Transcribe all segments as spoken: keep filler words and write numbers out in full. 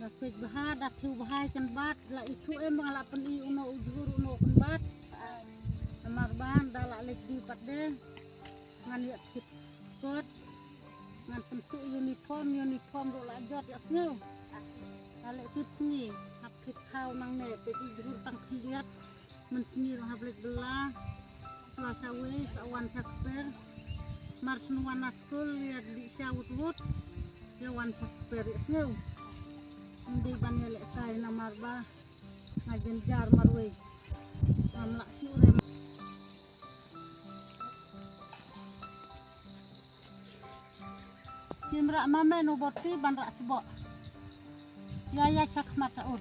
Da peit bha, da thew bha ïa kan bat, la ithuh em ba nga la pyni uno u jhur uno kan bat. Namar ba da la leit die pat de. Ngan ïa thied kot. Ngan pynsuh uniform, uniform ruh la jot ïa sngew. La leit thied sngi, hap thied khaw nangne, peit i jhur tang khyndiat. Mynsngi ruh hap leit bylla. Sla sa wei sa wan sa kper. Mar shu wan na skul ïa dih sha wut wut. Ïa wan sa kper ïa sngew. Ym dei ban ïalehkai namar ba nga jynjar marwei. Ngam lah shuh re. Shim rah ma men u borti ban rah sboh. Ïa ïa sha khmat sa ur.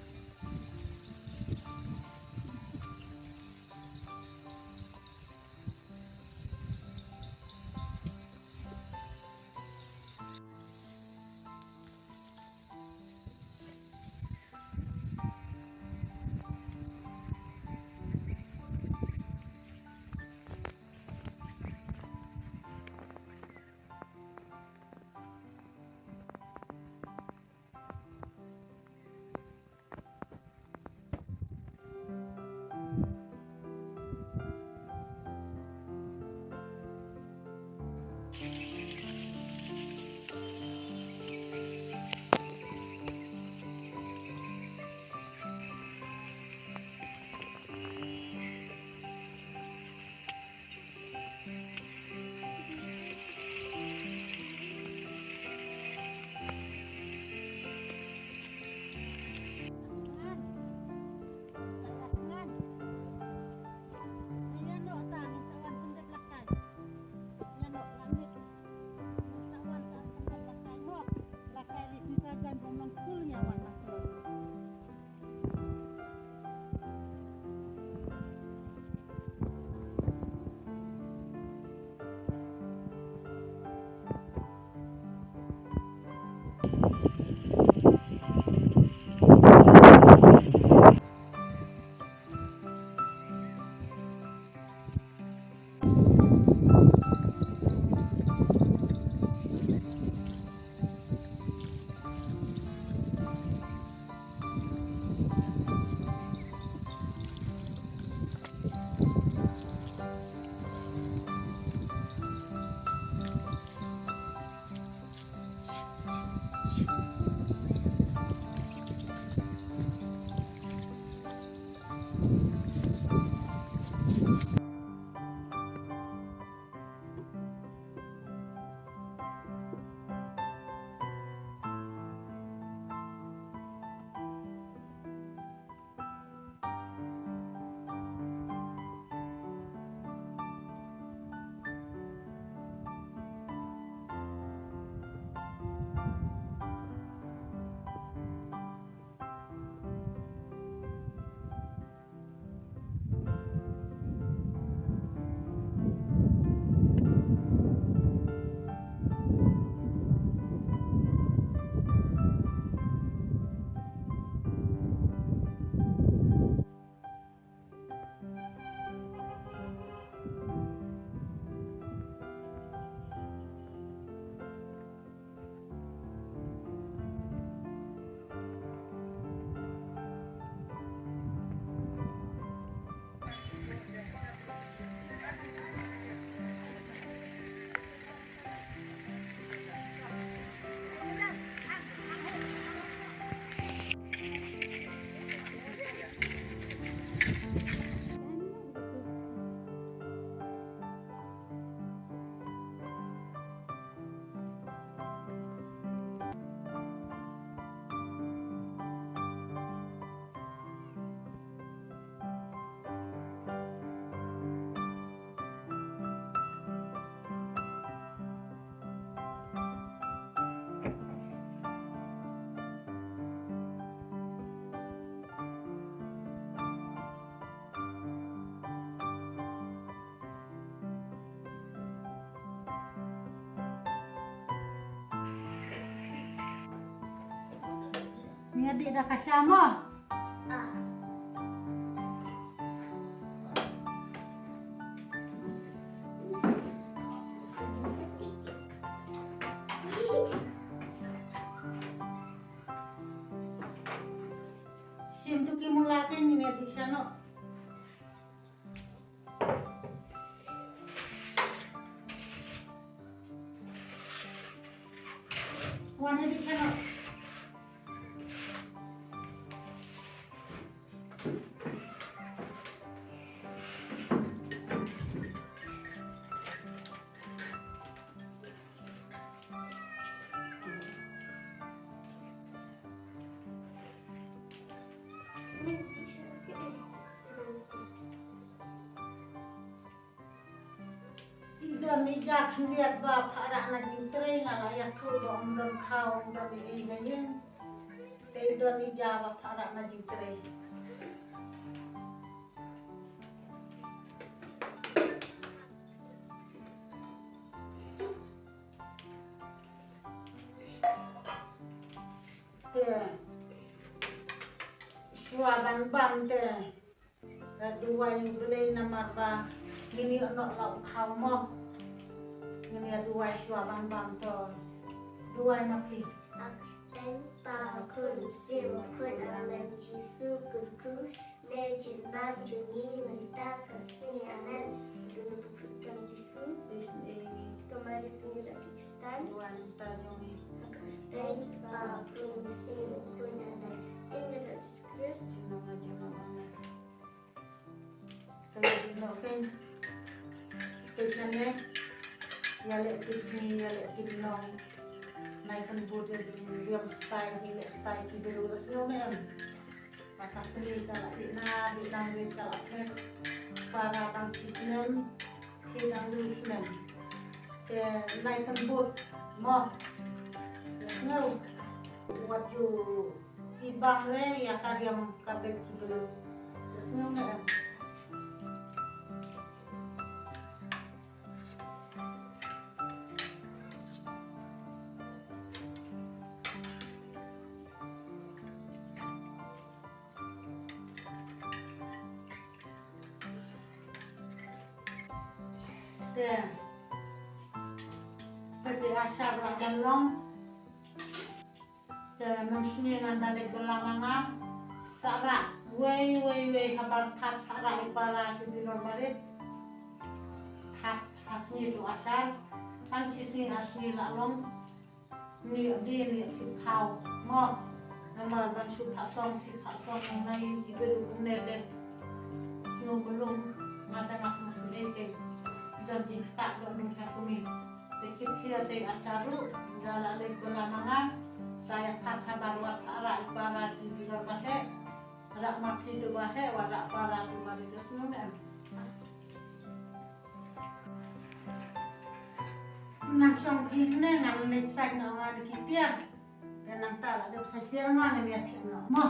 Nga dih da ka sha mo. Mula kein ngin ïa dih sha noh. Wan ïa dih sha noh. I don i ja khyndiat ba phah rah na jingtrei, nga la ïathuh ba ym don khaw, ym don ei ei ha ïing. Te i don i ja ba phah rah na jingtrei. Te shuwa ban bam te, eh, duwai U Blei namar ba ngin ïoh noh la u khaw mo. Ngin ïa duwai shuwa ban bam, to duwai ma phi. Ha ka kyrteng Pa, Khun, Mynsiem Bakhuid. Amen. Jisu kyrkhu ne jingbam jong ngi mynta ka sngi. Amen. Ka kyrteng Jisu. Ka Mari Pynïaid Khristan. Duwai mynta jong ngi. Ha ka kyrteng Pa, Khun, Mynsiem Bakhuid. Amen. In the name of Jesus Christ. Junom la junom. Amen. Te ïa dih noh kein. Te shane ïa leh tip sngi, ïa leh tip nong. Nai pynbud ïa ding riam stai, ding leh stai ki briew, da sngew ne em. Kata kali ka la dih na, dih na rit ka la phet. Para tang shi snem, ki dang rit snem. Te nai pynbud mo. Da sngew. Wat ju Ki bang re ïa ka riam ka bek ki briew. Te sngew ne em. Te. Te te ashar la ban long. Te mynsngi ngan da leit bylla ma nga. Sa rah wei wei wei ha bar thap, sa rah i para ki bilor barit. Thap ha sngi tu ashar. Tang shi sngi ar sngi la long. Ngi ïoh dien ngi ïoh tip khaw mo. Namar ban shu phah song shi phah song nang nai ki briew kumne te. Sngewbha lum, nga te nga sngewsih ei te. Don jingstad dohnud ha kmie. Te kit khia te ashar ruh, ja la leit bylla ma nga. Sa ïa thap ha bar, wat phah rah i para ki bilor ba heh. Rah ma phi tu ba heh, wat rah para tu ba dei, da sngew ne em. Nang shong phi ne, ngan leit sait noh nga da ki tiar. Te nangta la dep sait tiar nga, ngin ïa thiah noh mo.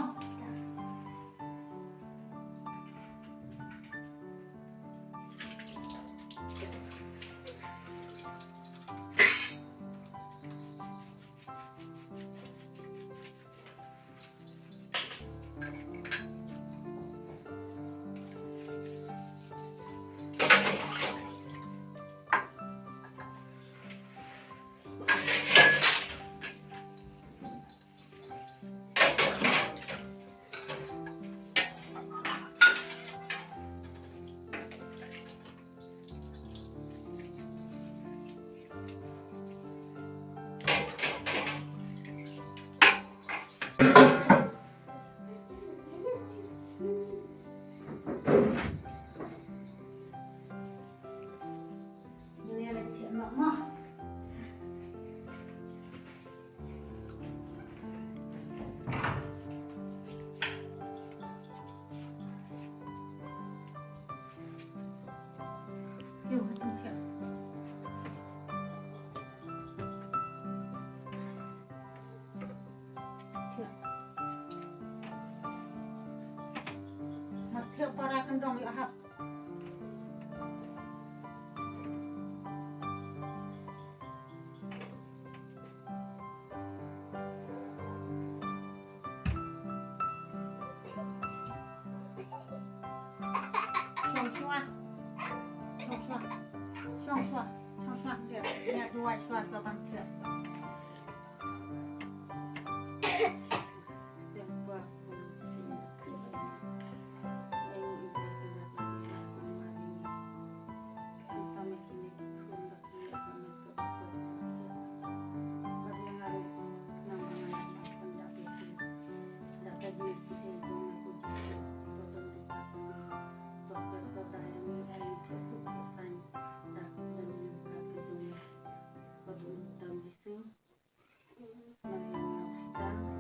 Mat thiah para kyndong ïa hap. Shong shuwa. Shong shuwa. Shong shuwa. Shong shuwa. Ïa, ïa duwai shuwa shuwa ban thiah. Step ba. Ngan ïa sdang.